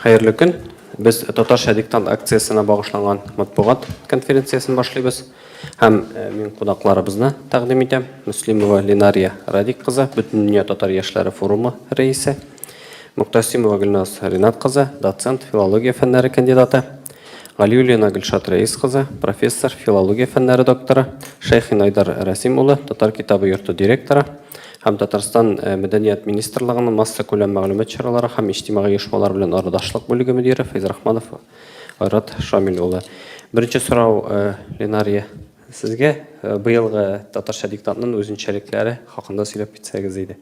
Хәерле көн. Без Татарча диктант акциясенә багышланган матбугат конференциясен башлыйбыз. Һәм э, мин кунакларыбызны тәкъдим итәм. Мөслимова Ленария Радик кызы, Бөтендөнья татар яшьләре форумы рәисе. Мөктәсимова Гөлназ Ринат кызы, доцент, филология фәннәре кандидаты. Галиуллина Гөлшат Рәис кызы, профессор, филология фәннәре докторы, Шәйхин Айдар Рәсим улы, Татар китабы йорты директоры һәм Татарстан э, Мәдәният министрлыгының массакүләм мәгълүмат чаралары һәм иҗтимагый оешмалар белән арадашлык бүлеге мөдире Фәйзрахманов Айрат Шамил улы. Беренче сорау, э, Ленария, сезгә э, быелгы татарча диктантның үзенчәлекләре хакында сөйләп китсәгез иде.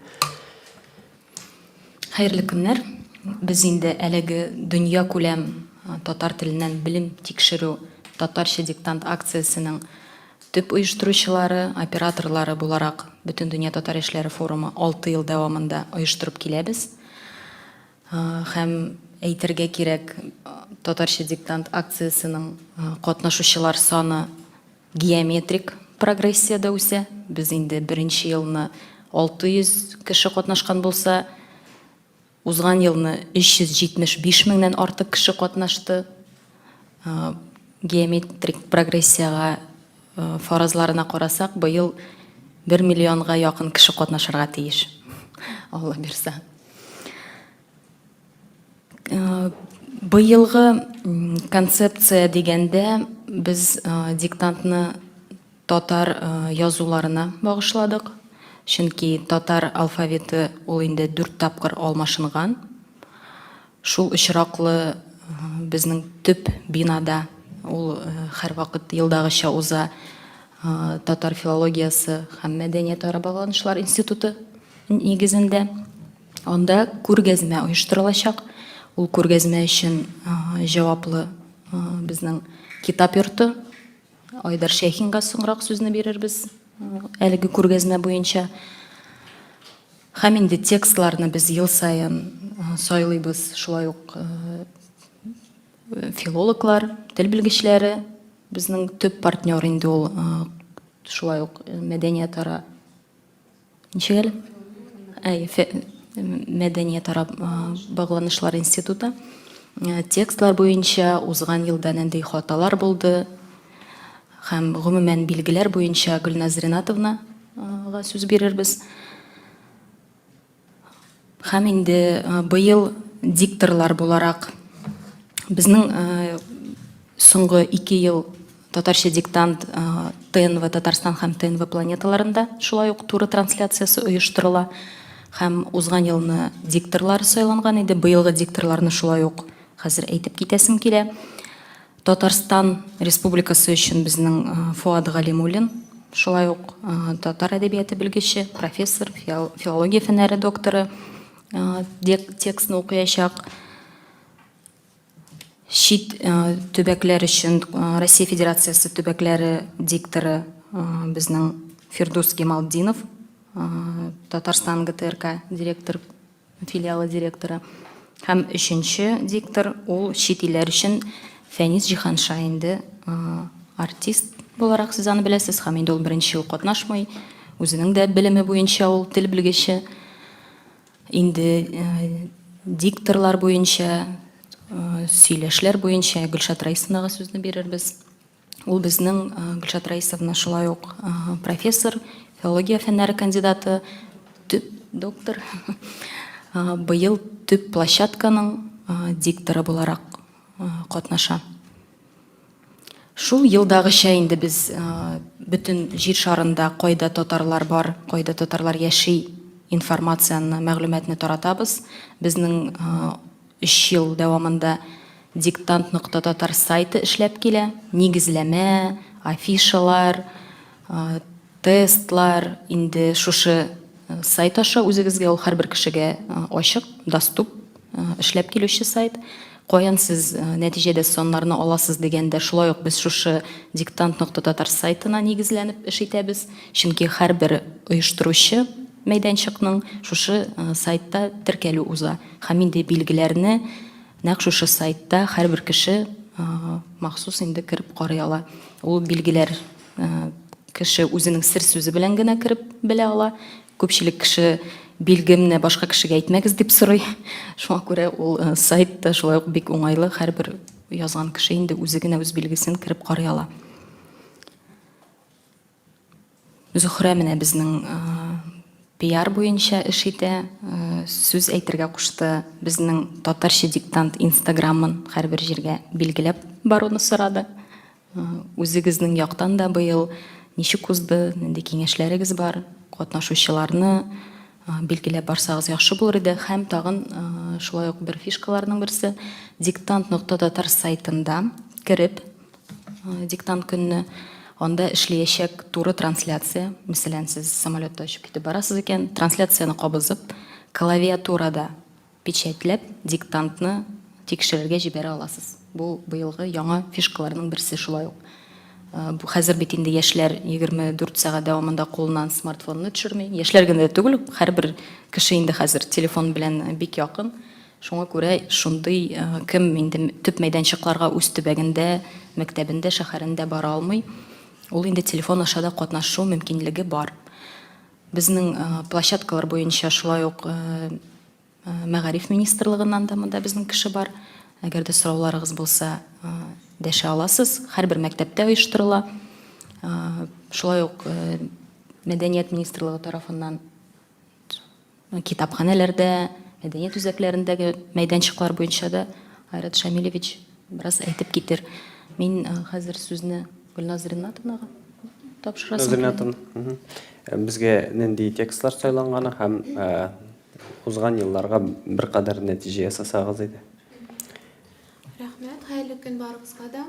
Хәерле көннәр! Без инде әлеге дөньякүләм татар теленнән белем тикшерү Татарча диктант акциясенең төп оештыручылары, операторлары буларак Бөтендөнья татар яшьләре форумы алты ел дәвамында оештырып киләбез. Һәм әйтергә кирәк, Татарча диктант акциясенең катнашучылар саны Геометрик прогрессия дә үсә. Без инде беренче елны 600 кеше катнашкан булса, узган елны 375 меңнән артык кеше катнашты. Геометрик прогрессиягә фаразларына карасак, быел 1 миллионга якын кеше катнашырга тиеш. Алла бирса. Быелгы концепция дигәндә без диктантны татар язуларына багышладык. Чөнки татар алфавиты ул инде дүрт тапкыр алмашынган. Шул очраклы безнең төп бинада ул һәрвакыт елдагыча уза татар филологиясе һәм мәдәниятара багланышлар институты нигезендә. Анда күргәзмә оештырылачак. Ул күргәзмә өчен җаваплы безнең китап йорты. Айдар Шәйхинга соңрак сүзне бирербез әлеге күргәзмә буенча. Һәм инде текстларны без ел саен сайлыйбыз, шулай ук филологлар, тел белгечләре безнең төп партнер инде ул шулай ук мәдәниятара Ничек әле? Әй, мәдәниятара багланышлар институты. Текстлар буенча узган елда нинди хаталар булды һәм гомумән билгеләр буенча Гөлназ Ринатовнага сүз бирербез. Һәм инде быел дикторлар буларак безнең соңгы ике ел татарча диктант ТНВ Татарстан һәм ТНВ планеталарында шулай ук туры трансляциясе оештырыла. Һәм узган елны дикторлар сайланган иде. Быелгы дикторларны шулай ук хәзер әйтеп китәсем килә. Татарстан Республикасы өчен безнең Фоат Галимуллин, шулай ук татар әдәбияты белгече, профессор, филология фәннәре докторы текстны укыячак. Чит төбәкләр өчен Россия Федерациясе төбәкләре дикторы безнең Фирдус Гималтдинов, Татарстан ГТРК директор филиалы директоры. Һәм өченче диктор, ул чит илләр өчен Фәнис Җиһанша инде артист буларак сез аны беләсез, һәм инде ул беренче ел катнашмый. Үзенең дә белеме буенча ул тел белгече. Инде дикторлар буенча, сөйләшләр буенча Гөлшат Раисовнага сүзне бирербез. Ул безнең Гөлшат Раисовна шулай ук профессор, филология фәннәре кандидаты, төп доктор. Быел төп площадканың дикторы буларак катнаша. Шул елдагыча инде без бөтен җир шарында кайда татарлар бар, кайда татарлар яши информацияне, мәгълүматны таратабыз. Безнең Өч ел дәвамында Диктант нокта татар сайты эшләп килә. Нигезләмә, афишалар, тестлар инде шушы сайт аша үзегезгә, ул һәрбер кешегә ачык, доступ, эшләп килүче сайт. Каян сез нәтиҗәдә саннарны аласыз дигәндә, шулай ук без шушы Диктант нокта татар сайтына нигезләнеп эш итәбез. Чөнки һәрбер оештыручы мәйданчыкның шушы сайтта теркәлү уза. Һәм инде билгеләрне нәкъ шушы сайтта һәрбер кеше махсус инде кереп карый ала. Ул билгеләр кеше үзенең сер сүзе белән генә кереп белә ала. Күпчелек кеше билгемне башка кешегә әйтмәгез дип сорый. Шуңа күрә ул сайт та шулай ук бик уңайлы. Һәрбер язган кеше инде үзе генә үз билгесен кереп карый ала. Зөхрә менә безнең пиар буенча эш итә, сүз әйтергә кушты. Безнең татарча диктант инстаграмын һәрбер җиргә билгеләп баруны сорады. Үзегезнең яктан да быел ничек узды, нинди киңәшләрегез бар, катнашучыларны билгеләп барсагыз яхшы булыр иде. Һәм тагын шулай ук бер фишкаларның берсе, диктант нокта татар сайтында кереп, диктант көнне анда эшләячәк туры трансляция. Мәсәлән, сез самолетта очып китеп барасыз икән, трансляцияне кабызып, клавиатурада печатьләп, диктантны тикшерергә җибәрә аласыз. Бу быелгы яңа фишкаларның берсе шулай ук. Бу хәзер бит инде яшьләр 24 сәгать дәвамында кулыннан смартфонны төшерми. Яшьләр генә дә түгел, һәрбер кеше инде хәзер телефон белән бик якын. Шуңа күрә шундый кем инде төп мәйданчыкларга үз төбәгендә, мәктәбендә, шәһәрендә бара алмый, ул инде телефон аша да катнашу мөмкинлеге бар. Безнең площадкалар буенча шулай ук мәгариф министрлыгыннан да монда безнең кеше бар. Әгәр дә сорауларыгыз булса, дәшә аласыз. Һәрбер мәктәптә оештырыла. Шулай ук мәдәният министрлыгы тарафыннан Китапханәләрдә, мәдәният үзәкләрендәге мәйданчыклар буенча да Айрат Шамилевич бераз әйтеп китер. Мин хәзер сүзне Гөлназ Ринатовнага тапшырасым. Гөлназ Ринатовна, безгә нинди текстлар сайланганы һәм узган елларга беркадәр нәтиҗә ясасагыз иде. Рәхмәт, хәерле көн барыгызга да.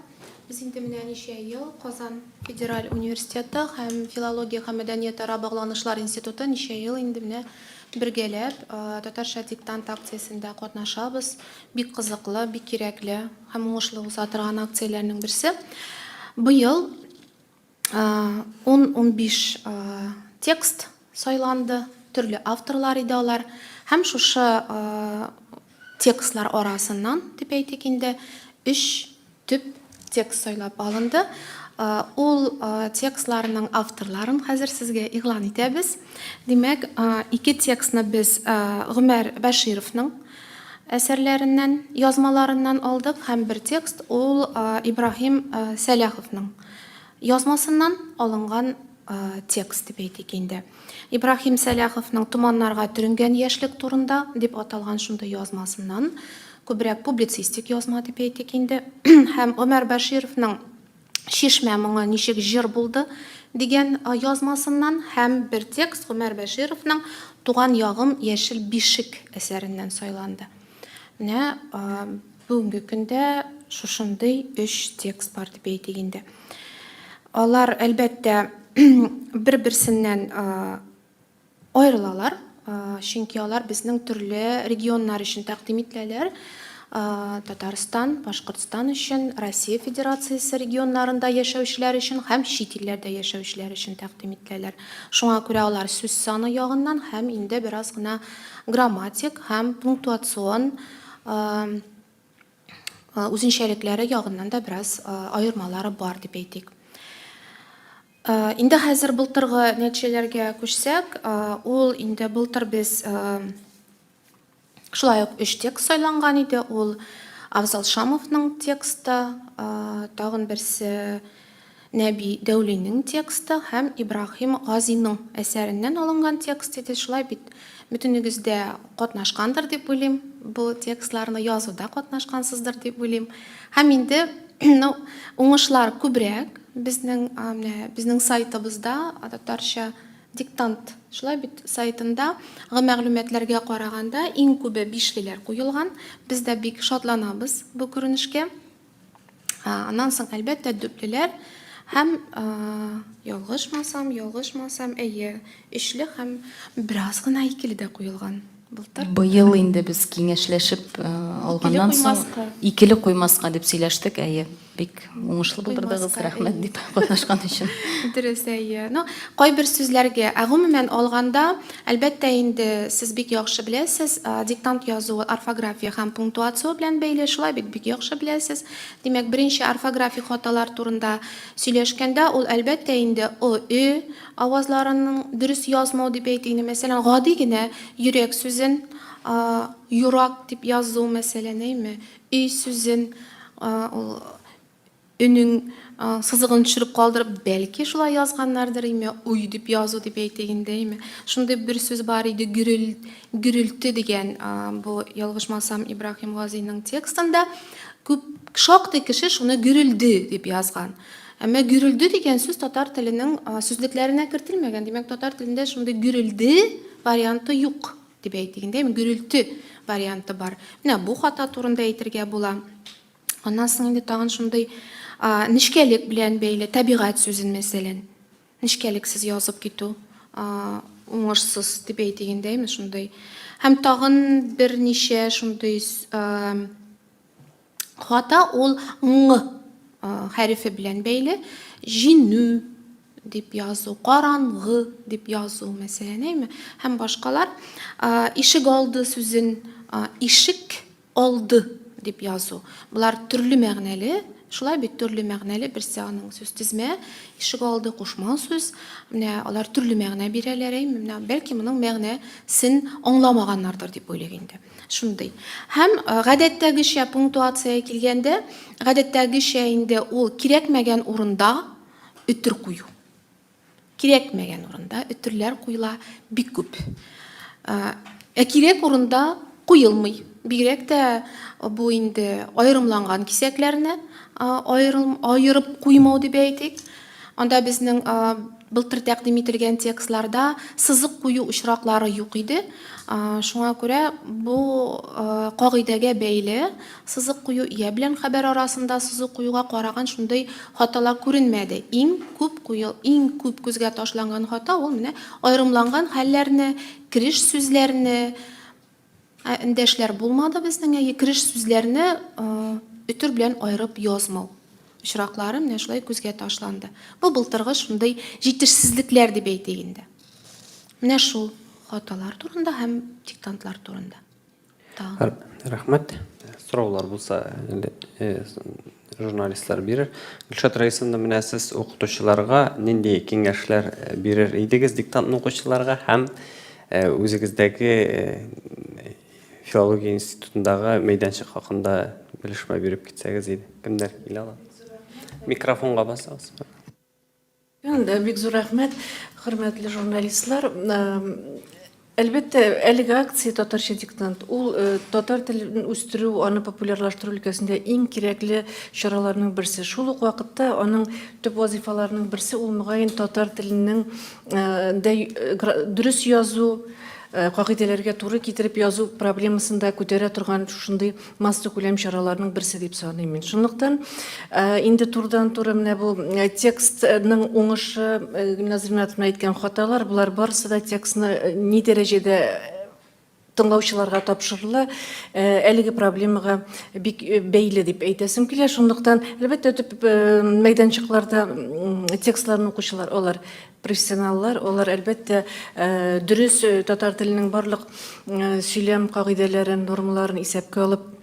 Без инде менә ничә ел Казан федераль университеты һәм Филология һәм мәдәниятара багланышлар институты ничә ел инде менә бергәләп Татарча диктант акциясендә катнашабыз. Бик кызыклы, бик кирәкле һәм уңышлы уза торган акцияләрнең берсе. Быел 10-15 текст сайланды, төрле авторлар иде алар. Һәм шушы текстлар арасыннан, дип әйтик инде, өч төп текст сайлап алынды. Ул текстларның авторларын хәзер сезгә игълан итәбез. Димәк, ике текстны без Гомәр Бәшировның әсәрләреннән, язмаларыннан алдык һәм бер текст ул Ибраһим Сәләховның Язмасыннан алынган текст дип әйтик инде. Ибраһим Сәләховның Томаннарга төренгән яшьлек турында дип аталган шундый язмасыннан, күбрәк публицистик язма дип әйтик инде, һәм Гомәр Бәшировның Чишмә моңы ничек җыр булды дигән язмасыннан һәм бер текст Гомәр Бәшировның Туган ягым яшел бишек әсәреннән сайланды. Менә Бүгенге көндә шушындый өч текст бар дип әйтик инде. Алар, әлбәттә, бер-берсеннән аерылалар, чөнки алар безнең төрле регионнар өчен тәкъдим ителәләр. Татарстан, Башкортстан өчен, Россия Федерациясе регионнарында яшәүчеләр өчен һәм чит илләрдә яшәүчеләр өчен тәкъдим ителәләр. Шуңа күрә алар сүз саны ягыннан һәм инде бераз гына грамматик һәм пунктуацион Үзенчәлекләре ягыннан да бераз аермалары бар дип әйтик. Инде хәзер былтыргы нәтиҗәләргә күчсәк, ул инде былтыр без шулай ук өч текст сайланган иде. Ул Афзал Шамовның тексты, тагын берсе Нәби Дәүлинең тексты һәм Ибраһим Газиның әсәреннән алынган текст иде. Шулай бит, бөтенегез дә катнашкандыр дип уйлыйм, бу текстларны язуда катнашкансыздыр дип уйлыйм. Һәм инде, ну, уңышлар күбрәк безнең, менә безнең сайтыбызда татарча диктант, шулай бит, сайтында гы мәгълүматларга караганда иң күбе бишлеләр куелган. Без дә бик шатланабыз бу күренешкә. Аннан соң, әлбәттә, дүртлеләр һәм ялгышмасам, ялгышмасам, әйе, өчле һәм бераз гына икеле дә куелган былтыр. Быел инде без киңәшләшеп алганнан соң икеле куймаска дип сөйләштек, әйе. Бик уңышлы булдырдыгыз, рәхмәт дип катнашкан өчен. Дөрес, әйе. Ну, кайбер сүзләргә, ә гомумән алганда, әлбәттә инде, сез бик яхшы беләсез, диктант язу орфография һәм пунктуация белән бәйле, шулай бит, бик яхшы беләсез. Димәк, беренче орфографик хаталар турында сөйләшкәндә, ул, әлбәттә инде, ы, ө авазларының дөрес язмау дип әйтик инде. Мәсәлән, гади генә йөрәк сүзен юрак дип язу, мәсәлән, әйме? Өй сүзен ул өнең сызыгын төшереп калдырып, бәлки шулай язганнардыр име, уй дип язу дип әйтик инде, әйме. Шундый бер сүз бар иде, гөрел, гөрелте дигән, бу ялгышмасам Ибраһим Газиның текстында күп шактый кеше шуны гөрелде дип язган. Әмма гөрелде дигән сүз татар теленең сүзлекләренә кертелмәгән. Димәк, татар телендә шундый гөрелде варианты юк. Дип әйтик инде, гөрелте варианты бар. Менә бу хата турында әйтергә була. Аннан соң инде тагын шундый нечкәлек белән бәйле табигать сүзен, мәсәлән, нечкәлексез язып китү уңышсыз дип әйтик инде, әйме шундый. Һәм тагын берничә шундый Хата ул ң хәрефе белән бәйле. Җиңү дип язу, караңгы дип язу, мәсәлән, әйме? Һәм башкалар. Ишек алды сүзен ишек алды дип язу. Болар төрле мәгънәле, шулай бит, төрле мәгънәле, берсе аның сүз тезмә, ишек алды кушма сүз. Менә алар төрле мәгънә бирәләр, әйме? Менә бәлки моның мәгънәсен аңламаганнардыр дип уйлыйк инде. Шундый. Һәм гадәттәгечә пунктуациягә килгәндә, гадәттәгечә инде ул кирәкмәгән урында өтер кую. Кирәкмәгән урында өтерләр куела бик күп. Ә кирәк урында куелмый. Бигрәк тә бу инде аерымланган кисәкләрне аерым, аерып куймау дип әйтик. Анда безнең былтыр тәкъдим ителгән текстларда сызык кую очраклары юк иде. Шуңа күрә бу кагыйдәгә бәйле сызык кую, ия белән хәбәр арасында сызык куюга караган шундый хаталар күренмәде. Иң күп куел, иң күп күзгә ташланган хата ул менә аерымланган хәлләрне, кереш сүзләрне, Ә эндәшләр булмады безнең, әйе, кереш сүзләрне өтер белән аерып язмау очраклары менә шулай күзгә ташланды. Бу былтыргы шундый җитешсезлекләр дип әйтик инде. Менә шул хаталар турында һәм диктантлар турында. Тагын. Рәхмәт. Сораулар булса, әле журналистлар бирер. Гөлшат Раисовна, менә сез укытучыларга нинди киңәшләр бирер идегез диктантны укучыларга һәм Үзегездәге филология институтындагы мәйданчык хакында белешмә биреп китсәгез иде. Кемнәр килә ала? Микрофонга басыгыз. Бик зур рәхмәт, хөрмәтле журналистлар. Әлбәттә, әлеге акция Татарча диктант, ул татар телен үстерү, аны популярлаштыру өлкәсендә иң кирәкле чараларның берсе. Шул ук вакытта аның төп вазыйфаларының берсе ул, мөгаен, татар теленең дә дөрес язу, кагыйдәләргә туры китереп язу проблемасын да күтәрә торган шушындый массакүләм чараларның берсе дип саныйм мин. Шунлыктан инде турыдан-туры менә бу текстның уңышы, Гөлназ Ринатовна әйткән хаталар, болар барысы да текстны ни дәрәҗәдә тыңлаучыларга тапшырыла, әлеге проблемага бик бәйле дип әйтәсем килә. Шунлыктан, әлбәттә, төп мәйданчыкларда текстларны укучылар, алар профессионаллар, алар, әлбәттә, дөрес татар теленең барлык сөйләм кагыйдәләрен, нормаларын исәпкә алып,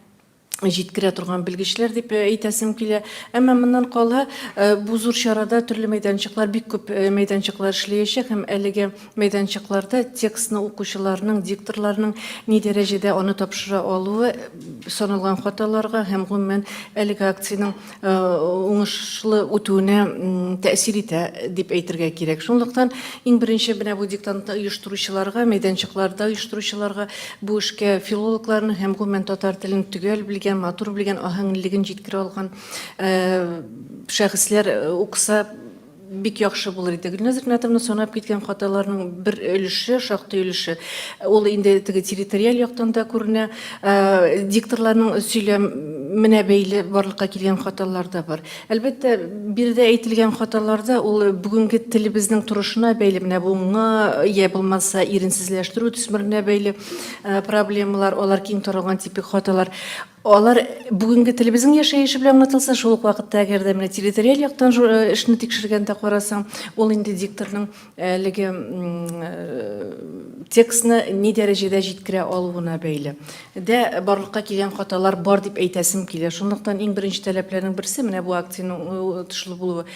җиткерә торган белгечләр дип әйтәсем килә. Әмма моннан кала бу зур чарада төрле мәйданчыклар, бик күп мәйданчыклар эшләячәк һәм әлеге мәйданчыкларда текстны укучыларның, дикторларның ни дәрәҗәдә аны тапшыра алуы саналган хаталарга һәм гомумән әлеге акциянең уңышлы үтүенә тәэсир итә дип әйтергә кирәк. Шунлыктан иң беренче менә бу диктантны оештыручыларга, мәйданчыкларда оештыручыларга, бу эшкә филологларны һәм гомумән татар телен төгәл белгән, матур белгән, аһәңлелеген җиткерә алган шәхесләр укыса бик яхшы булыр иде. Гөлназ Ринатовна санап киткән хаталарның бер өлеше, шактый өлеше, ул инде теге территориаль яктан да күренә, дикторларның сөйләменә бәйле барлыкка килгән хаталар да бар. Әлбәттә, биредә әйтелгән хаталар да ул бүгенге телебезнең торышына бәйле, менә бу ңа, я булмаса иренсезләштерү төсмеренә бәйле проблемалар, алар киң таралган типик хаталар. Алар бүгенге телебезнең яшәеше белән аңлатылса, шул ук вакытта әгәр дә менә территориаль яктан эшне тикшергәндә карасаң, ул инде дикторның әлеге текстны ни дәрәҗәдә җиткерә алуына бәйле. Дә барлыкка килгән хаталар бар дип әйтәсем килә. Шунлыктан иң беренче таләпләрнең берсе менә бу акциянең отышлы булуы.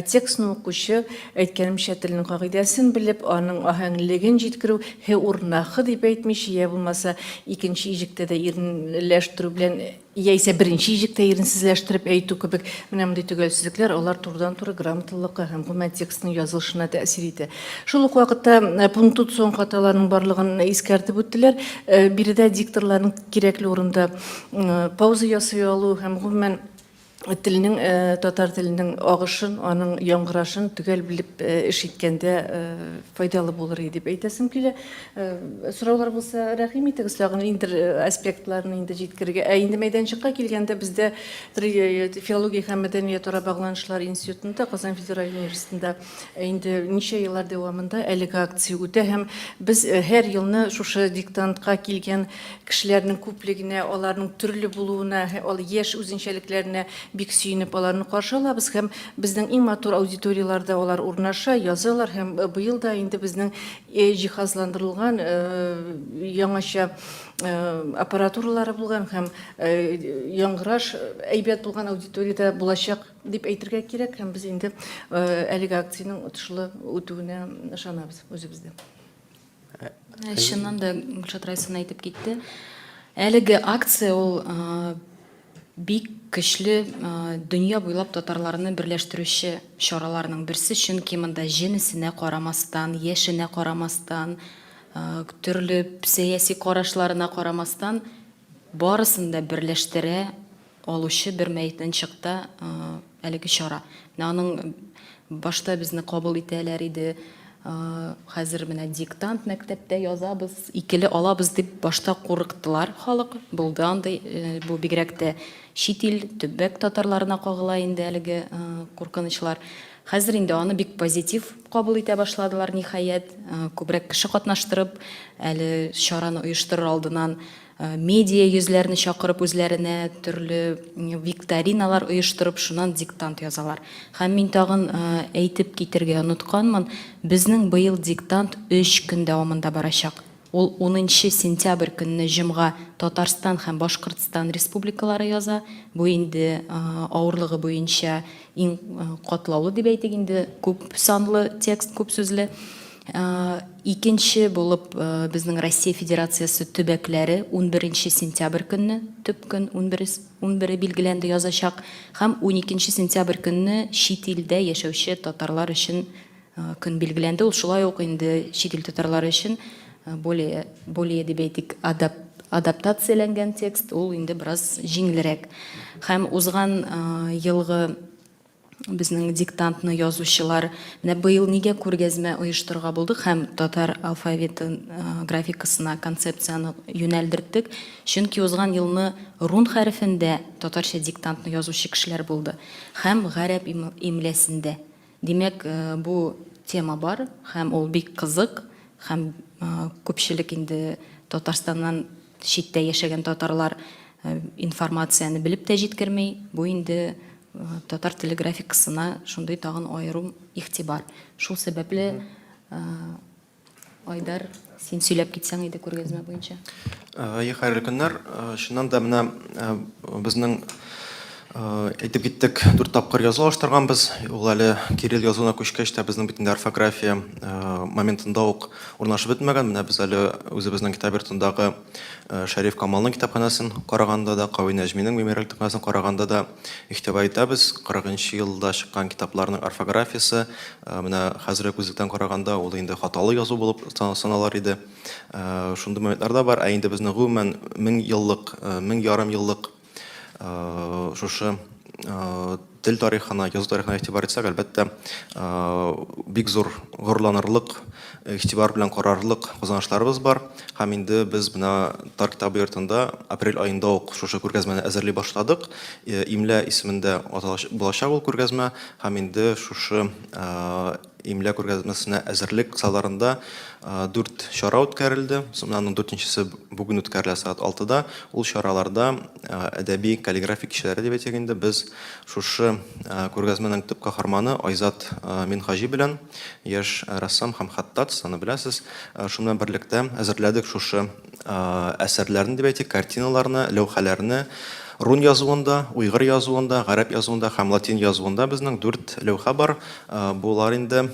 Текстны укучы, әйткәнемчә, телнең кагыйдәсен белеп, аның аһәңлелеген җиткерү, Һе урынына хы дип әйтмичә, йә булмаса икенче иҗектә дә иренләштерү белән, яисә беренче иҗектә иренсезләштереп әйтү кебек менә мондый төгәлсезлекләр алар турыдан-туры грамоталылыкка һәм гомумән текстның язылышына тәэсир итә. Шул ук вакытта пунктуацион хаталарның барлыгын искәртеп үттеләр. Биредә дикторларның кирәкле урында пауза ясый алу һәм гомумән телнең, татар теленең агышын, аның яңгырашын төгәл белеп эш иткәндә файдалы булыр иде дип әйтәсем килә. Сораулар булса, рәхим итегез, тагын индер аспектларын инде җиткерергә. Ә инде мәйданчыкка килгәндә, бездә филология һәм мәдәниятара багланышлар институтында, Казан федераль университетында инде ничә еллар дәвамында әлеге акция үтә һәм без һәр елны шушы диктантка килгән Кешеләрнең күплегенә, аларның төрле булуына, яшь үзенчәлекләренә бик сөенеп аларны каршы алабыз һәм безнең иң матур аудиторияләрдә алар урнаша, язалар һәм быел да инде безнең җиһазландырылган яңача аппаратуралары булган һәм яңгыраш әйбәт булган аудиториядә булачак дип әйтергә кирәк һәм без инде әлеге акциянең отышлы үтүенә ышанабыз үзебез дә. Чыннан да, Гөлшат Райсовна әйтеп китте. Әлеге акция ул бик көчле дөнья буйлап татарларны берләштерүче чараларның берсе, чөнки монда җенесенә карамастан, яшенә карамастан, төрле сәяси карашларына карамастан, барысын да берләштерә алучы бер мәйданчыкта әлеге чара. Менә аның башта безне кабул итәләр иде, хәзер менә диктант мәктәптә язабыз, икеле алабыз дип башта курыктылар халык. Булды андый, бу бигрәк тә чит ил, төбәк татарларына кагыла инде әлеге куркынычлар. Хәзер инде аны бик позитив кабул итә башладылар, ниһаять, күбрәк кеше катнаштырып, әле чараны оештырыр алдыннан Медиа йөзләрне чакырып үзләренә, төрле викториналар оештырып, шуннан диктант язалар. Һәм мин тагын әйтеп китергә онытканмын, безнең быел диктант өч көн дәвамында барачак. Ул унынчы сентябрь көнне җомга Татарстан һәм Башкортстан республикалары яза. Бу инде авырлыгы буенча иң катлаулы дип әйтик инде, күп санлы текст, күп сүзле. Икенче булып безнең Россия Федерациясе төбәкләре унберенче сентябрь көнне, төп көн унбере билгеләнде, язачак һәм уникенче сентябрь көнне чит илдә яшәүче татарлар өчен көн билгеләнде. Ул шулай ук инде чит ил татарлары өчен более, более дип әйтик, адаптацияләнгән текст, ул инде бераз җиңелрәк. Һәм узган елгы Безнең диктантны язучылар менә быел нигә күргәзмә оештырырга булдык һәм татар алфавиты графикасына концепцияне юнәлдерттек. Чөнки узган елны рун хәрефендә татарча диктантны язучы кешеләр булды һәм гарәп имлясендә. Димәк, бу тема бар һәм ул бик кызык һәм күпчелек инде Татарстаннан читтә яшәгән татарлар информацияне белеп тә җиткерми. Бу инде Татар теле графикасына шундый тагын аерым игътибар. Шул сәбәпле, Айдар, син сөйләп китсәң иде күргәзмә буенча. Әйе, хәерле көннәр. Чыннан да менә безнең әйтеп киттек, дүрт тапкыр язу алыштырганбыз. Ул әле кирилл язуына күчкәч тә безнең бит инде орфография моментында ук урнашып бетмәгән. Менә без әле үзебезнең китап йортындагы Шәриф Камалның китапханәсен караганда да, Кави Нәҗминең мемориаль китапханәсен караганда да игътибар итәбез. 40 нчы елда чыккан китапларның орфографиясе, менә хәзерге күзлектән караганда, ул инде хаталы язу булып саналар иде. Шундый моментлар да бар. Ә инде безнең гомумән 1000 еллык, 1500 еллык шушы тел тарихына, язу тарихына игътибар итсәк, әлбәттә, бик зур горурланырлык, игътибар белән карарлык казанышларыбыз бар. Һәм инде без менә Татар китабы йортында апрель аенда ук шушы күргәзмәне әзерли башладык. Имлә исемендә булачак ул күргәзмә. Һәм инде шушы Имля күргәзмәсенә әзерлек кысаларында дүрт чара үткәрелде. Менә аның дүртенчесе бүген үткәрелә сәгать алтыда. Ул чараларда әдәби каллиграфия кичәләре дип әйтик инде, без шушы күргәзмәнең төп каһарманы Айзат Минһаҗи белән, яшь рәссам һәм хаттат, сез аны беләсез, шуның белән берлектә әзерләдек шушы әсәрләрне дип әйтик, картиналарны, ләүхәләрне. Рун язуында, уйгыр язуында, гарәп язуында һәм латин язуында безнең дүрт ләүхә бар. Болар инде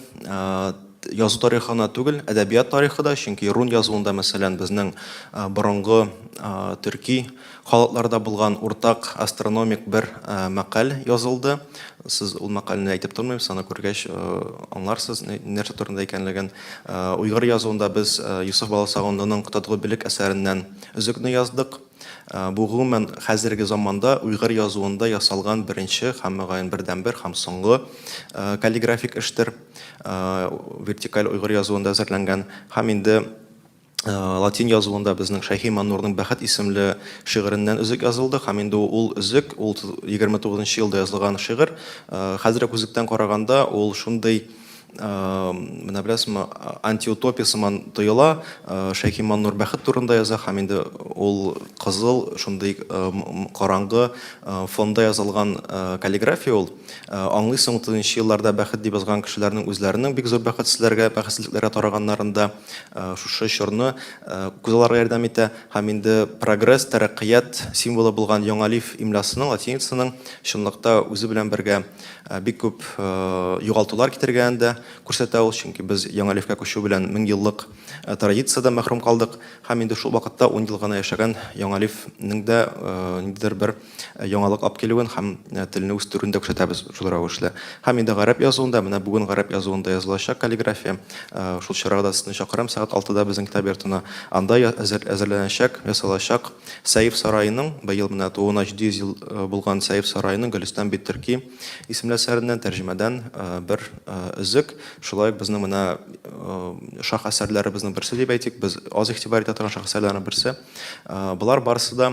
язу тарихы гына түгел, әдәбият тарихы да, чөнки рун язуында, мәсәлән, безнең борынгы төрки халыкларда булган уртак астрономик бер мәкаль язылды. Сез ул мәкальне әйтеп тормыйм, сез аны күргәч аңларсыз нәрсә турында икәнлеген. Уйгыр язуында без Йосыф Баласагунлының Котадгу Белек әсәреннән өзекне яздык. Бу гомумән хәзерге заманда уйгыр язуында ясалган беренче һәм мөгаен бердәнбер һәм соңгы каллиграфик эштер. Вертикаль уйгыр язуында әзерләнгән һәм инде Латин язуында безнең Шәйхи Маннурның Бәхет исемле шигыреннән өзек язылды һәм инде ул өзек, ул 29 нчы елда язылган шигырь. Хәзерге күзлектән караганда, ул шундый, менә беләсезме, антиутопия сыман тоела. Шәйхи Маннур бәхет турында яза һәм инде ул кызыл, шундый караңгы фонда язылган каллиграфия ул. Аңлыйсың, 30 нчы елларда бәхет дип язган кешеләрнең үзләренең бик зур бәхетсезләргә, бәхетсезлекләргә тарыганнарын да шушы чорны күзалларга ярдәм итә һәм инде прогресс, тәрәккыят символы булган яңалиф имлясының, латиницаның чынлыкта үзе белән бергә бик күп югалтулар китергәнен дә күрсәтә ул, чөнки без яңалифкә күчү белән меңьеллык традициядән мәхрүм калдык һәм инде шул вакытта ун ел гына яшәгән яңалифнең дә ниндидер бер яңалык алып килүен һәм телне үстерүен дә күрсәтәбез шул рәвешле. Һәм инде гарәп язуында, менә бүген гарәп язуында язылачак каллиграфия, шул чарага да сезне чакырам, сәгать алтыда безнең китап йортына. Анда әзерләнәчәк, ясалачак Сәйф сараеның, быел менә тууына 700 ел булган Сәйф сараеның Гөлестан бит төрки исемле әсәреннән, тәрҗемәдән бер өзек. Шулай ук безнең менә шаһ әсәрләребезнең берсе дип әйтик, без аз игътибар итә торган шаһ әсәрләренең берсе. Болар барысы да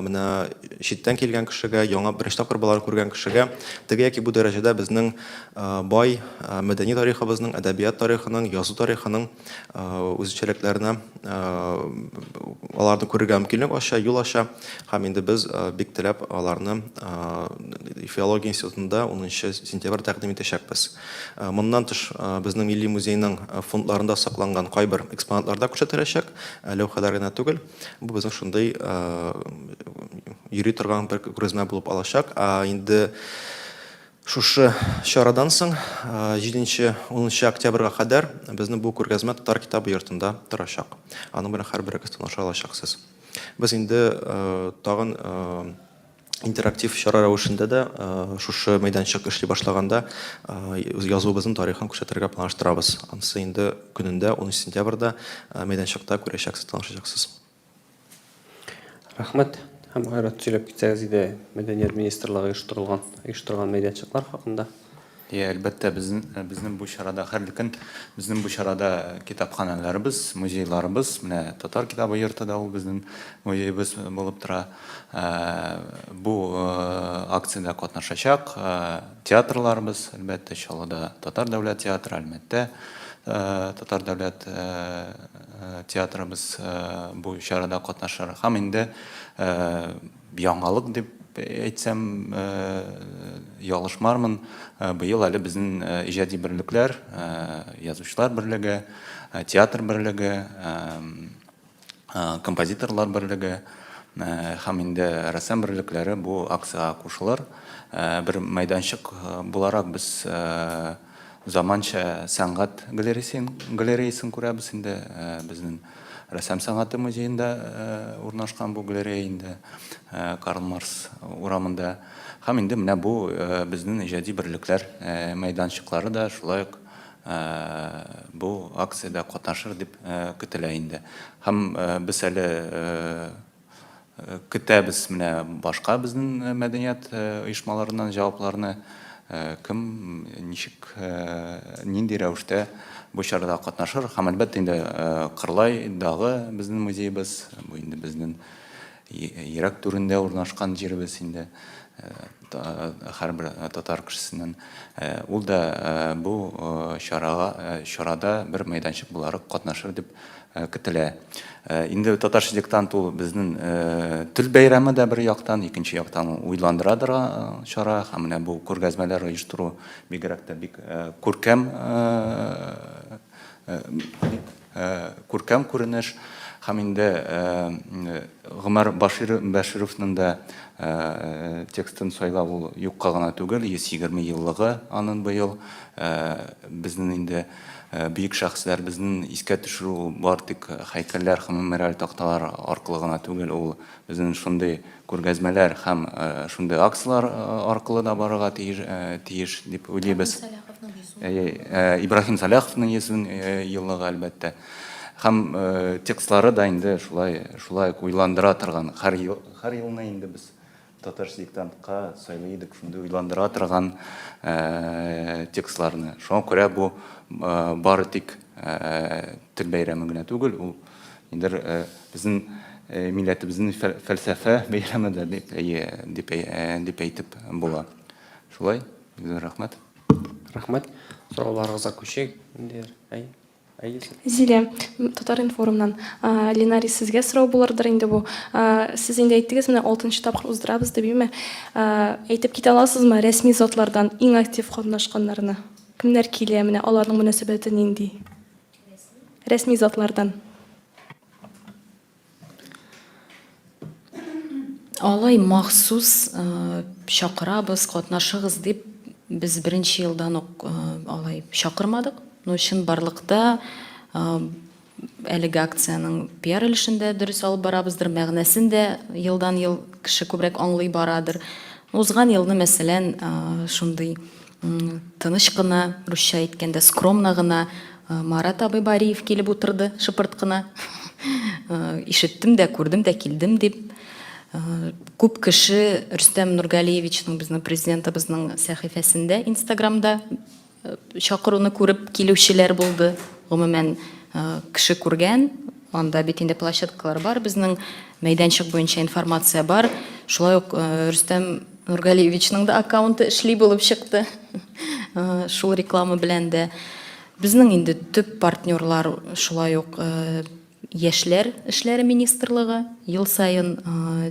менә читтән килгән кешегә, яңа беренче тапкыр боларны күргән кешегә теге яки бу дәрәҗәдә безнең бай мәдәни тарихыбызның, әдәбият тарихының, язу тарихының үзенчәлекләренә аларны күрергә мөмкинлек ача, юл ача. Һәм инде без бик теләп аларны Филология институтында 10 сентябрь тәкъдим итәчәкбез. Моннан тыш, безнең Милли музейның фондларында сакланган кайбер экспонатлар да күрсәтеләчәк, ләүхәләр генә түгел. Бу безнең шундый йөри торган бер күргәзмә булып алачак. Ә инде шушы чарадан соң, 7-10 октябрьгә кадәр безнең бу күргәзмә Татар китабы йортында торачак. Аның белән һәрберегез таныша алачаксыз. Без инде тагын интерактив чара рәвешендә дә шушы мәйданчык эшли башлаганда язуыбызның тарихын күрсәтергә планлаштырабыз. Анысы инде көнендә, 10 сентябрьдә мәйданчыкта күрәчәксез, танышачаксыз. Рәхмәт. Һәм Айрат сөйләп китсәгез иде Мәдәният министрлыгы оештырылган, оештырган мәйданчыклар хакында. Иә, әлбәттә, безнең, безнең бу чарада, хәерле көн, безнең бу чарада китапханәләребез, музейларыбыз, менә Татар китабы йорты да ул безнең музеебыз булып тора. Бу акциядә катнашачак театрларыбыз, әлбәттә, Чаллыда Татар дәүләт театры, Әлмәттә Татар дәүләт театрыбыз бу чарада катнашыр. Һәм инде Яңалык дип әйтсәм, ялгышмармын. Быел әле безнең иҗади берлекләр, язучылар берлеге, театр берлеге, композиторлар берлеге һәм инде рәссам берлекләре бу акциягә кушылыр. Бер мәйданчык буларак без Заманча сәнгать галереясен, галереясын күрәбез инде. Безнең рәсем сәнгате музеенда урнашкан бу галерея инде Карл Маркс урамында. Һәм инде менә бу безнең иҗади берлекләр мәйданчыклары да шулай ук бу акциядә катнашыр дип көтелә инде. Һәм без әле. Көтәбез менә башка безнең мәдәният оешмаларыннан җавапларны, кем ничек, нинди рәвештә бу чарада катнашыр. Һәм, әлбәттә инде, Кырлайдагы безнең музеебыз, бу инде безнең йөрәк түрендә урнашкан җиребез инде һәрбер татар кешесенең. Ул да бу чарага, чарада бер мәйданчык буларак катнашыр дип көтелә. Инде татарча диктант ул безнең тел бәйрәме дә бер яктан, икенче яктан ул уйландыра да чара һәм менә бу күргәзмәләр оештыру бигрәк тә бик күркәм бик күркәм күренеш. Һәм инде Гомәр Бәшировның да текстын сайлау ул юкка гына түгел, 120 еллыгы аның быел. Безнең инде Бөек шәхесләребезнең искә төшерү ул бар тик һәйкәлләр һәм мемориаль такталар аркылы гына түгел, ул безнең шундый күргәзмәләр һәм шундый акцияләр аркылы да барырга тиеш, тиеш дип уйлыйбыз. Ибраһим Сәлаховның 100 еллыгы, әлбәттә. Һәм текстлары да инде шулай, шулай ук уйландыра торган. Һәр ел, һәр елны инде без Татарча диктантка сайлый идек шундый уйландыра торган текстларны. Шуңа күрә бу бары тик тел бәйрәме генә түгел, ул ниндидер безнең милләтебезнең фәлсәфә бәйрәме дә дип, дип, дип әйтеп була. Шулай, бик зур рәхмәт. Рәхмәт. Сорауларыгызга күчик. Ниндидер, әй. Зилә, Татар-информнан. Ленарис, сезгә сорау булырдыр инде бу. Сез инде әйттегез, менә алтынчы тапкыр уздырабыз дип, әйеме? Әйтеп китә аласызмы, рәсми затлардан иң актив катнашканнарны? Кемнәр килә, менә аларның мөнәсәбәте нинди? Рәсми затлардан. Алай махсус чакырабыз, катнашыгыз дип без беренче елдан ук алай чакырмадык. Но чынбарлыкта әлеге акциянең пиар өлешен дә дөрес алып барабыздыр, мәгънәсен дә елдан-ел кеше күбрәк аңлый барадыр. Узган елны, мәсәлән, шундый Тыныч кына, русча әйткәндә, скромно гына Марат абый Бариев килеп утырды, шыпырт кына. Ишеттем дә, күрдем дә, килдем дип. Күп кеше Рөстәм Нургалиевичның, безнең президентыбызның сәхифәсендә, Инстаграмда чакыруны күреп килүчеләр булды. Гомумән, кеше күргән, анда бит инде площадкалар бар безнең, мәйданчык буенча информация бар. Шулай ук Рөстәм Нургалиевичның да аккаунты эшли булып чыкты. Шул реклама белән дә. Безнең инде төп партнерлар шулай ук Яшьләр эшләре министрлыгы. Ел саен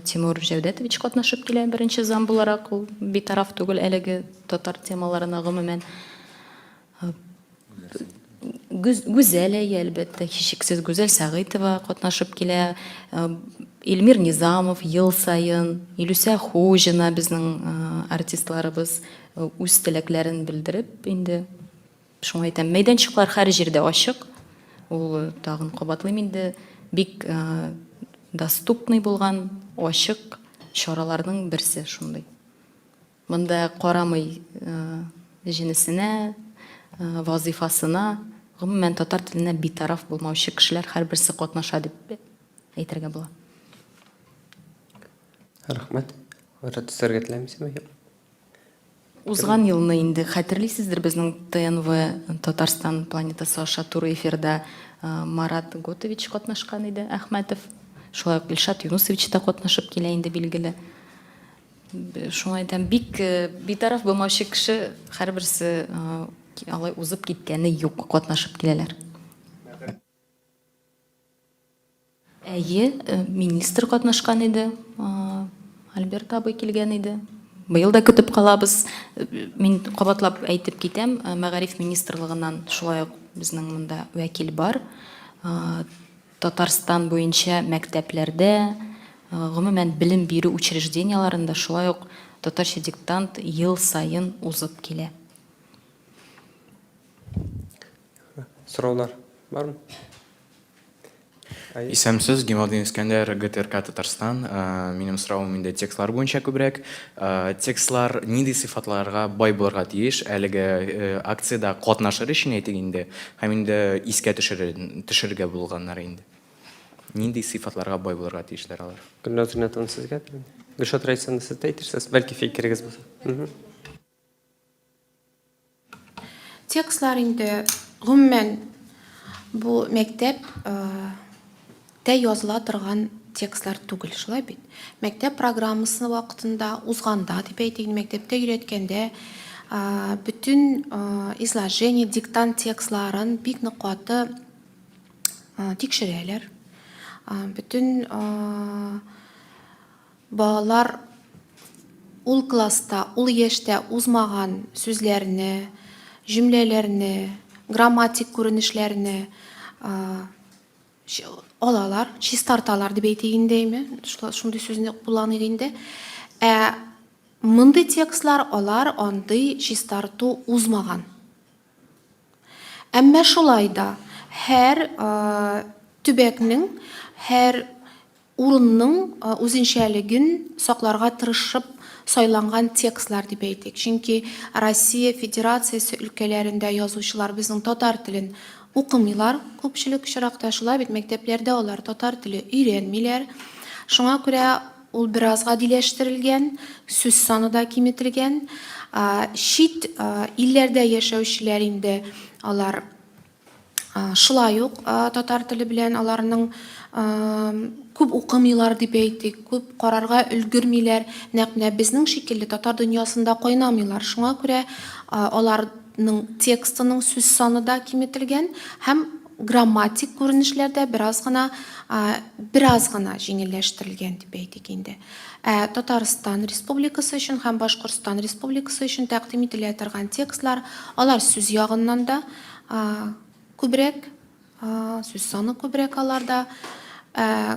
Тимур Җәүдәтович катнашып килә, беренче зам буларак, ул битараф түгел әлеге татар темаларына гомумән. Гүзәл, әйе, әлбәттә, һичшиксез Гүзәл Сәгыйтова катнашып килә. Э, Эльмир Низамов ел саен, Илүсә Хуҗина безнең э, артистларыбыз э, үз теләкләрен белдереп инде шуңа әйтәм, мәйданчыклар һәр җирдә ачык. Ул тагын кабатлыйм инде, бик доступный булган, ачык чараларның берсе шундый. Монда карамый җенесенә, вазыйфасына, гомумән, татар теленә битараф булмаучы кешеләр һәрберсе катнаша дип әйтергә була. Рәхмәт. Айрат, өстәргә теләмисеңме? Юк. Узган елны инде хәтерлисездер, безнең ТНВ Татарстан планетасы аша туры эфирда Марат Готович катнашкан иде, Әхмәтов. Шулай ук Илшат Юнусович та катнашып килә инде, билгеле. Шуңа әйтәм, бик э, битараф булмаучы кеше һәрберсе э, алай узып киткәне юк, катнашып киләләр. Әйе, э, министр катнашкан иде, Альберт абый килгән иде. Быел да көтеп калабыз. Мин кабатлап әйтеп китәм, мәгариф министрлыгыннан шулай ук безнең монда вәкил бар. Татарстан буенча мәктәпләрдә, гомумән, белем бирү учреждениеләрендә шулай ук Татарча диктант ел саен узып килә. Сораулар бармы? Исәнмесез, Гималдин Искәндәр, ГТРК Татарстан. Минем соравым инде текстлар буенча күбрәк. Текстлар нинди сыйфатларга бай булырга тиеш әлеге акциядә катнашыр өчен, әйтик инде, Һәм инде искә төшерергә булганнар инде. Нинди сыйфатларга бай булырга тиешләр алар? Гөлназ Ринатовна, сезгә. Гөлшат Рәисовна, сез дә әйтерсез, бәлки фикерегез булса. Текстлар инде гомумән бу мәктәп тә языла торган текстлар түгел, шулай бит? Мәктәп программасы вакытында узганда дип әйтик, мәктәптә өйрәткәндә бөтен изложение, диктант текстларын бик нык каты тикшерәләр. Бөтен Балалар ул класста, ул яшьтә узмаган сүзләрне, җөмләләрне, грамматик күренешләрне алалар, чистарталар дип әйтик инде, әйме? Шундый сүзне кулланыйк инде. Ә мондый текстлар алар андый чистарту узмаган. Әмма шулай да һәр төбәкнең, һәр урынның үзенчәлеген сакларга тырышып сайланган текстлар дип әйтик. Чөнки Россия Федерациясе өлкәләрендә язучылар безнең татар телен укымыйлар күпчелек очракта. Шулай бит, мәктәпләрдә алар татар теле өйрәнмиләр. Шуңа күрә ул бераз гадиләштерелгән, сүз саны да киметелгән. Чит илләрдә яшәүчеләр инде алар Шулай ук татар теле белән аларның күп укымыйлар дип әйтик, күп карарга өлгермиләр. Нәкъ менә безнең шикелле татар дөньясында кайнамыйлар. Шуңа күрә аларның текстының сүз саны да киметелгән һәм грамматик күренешләр дә бераз гына бераз гына җиңелләштерелгән дип әйтик инде. Ә Татарстан Республикасы өчен һәм Башкортстан Республикасы өчен тәкъдим ителә торган текстлар, алар сүз ягыннан да күбрәк, сүз саны күбрәк аларда. Ә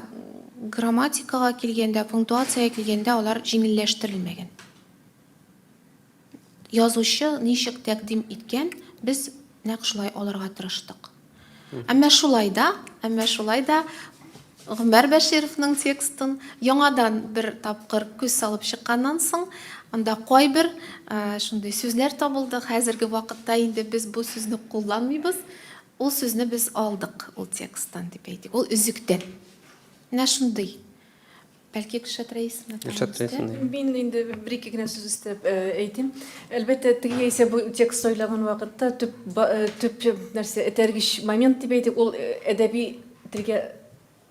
грамматикага килгәндә, пунктуациягә килгәндә алар җиңелләштерелмәгән. Язучы ничек тәкъдим иткән, без нәкъ шулай алырга тырыштык. Әмма шулай да, әмма шулай да Гомәр Бәшировның текстын яңадан бер тапкыр күз салып чыкканнан соң, анда кайбер шундый сүзләр табылды. Хәзерге вакытта инде без бу сүзне кулланмыйбыз. Ул сүзне без алдык ул тексттан дип әйтик, ул өзектән. Менә шундый. Бәлки Гөлшат Рәисовна Гөлшат Рәисовна. Мин инде бер-ике генә сүз өстәп әйтим. Әлбәттә, теге яисә бу текст сайлаган вакытта төп төп нәрсә, этәргеч момент дип әйтик, ул әдәби телгә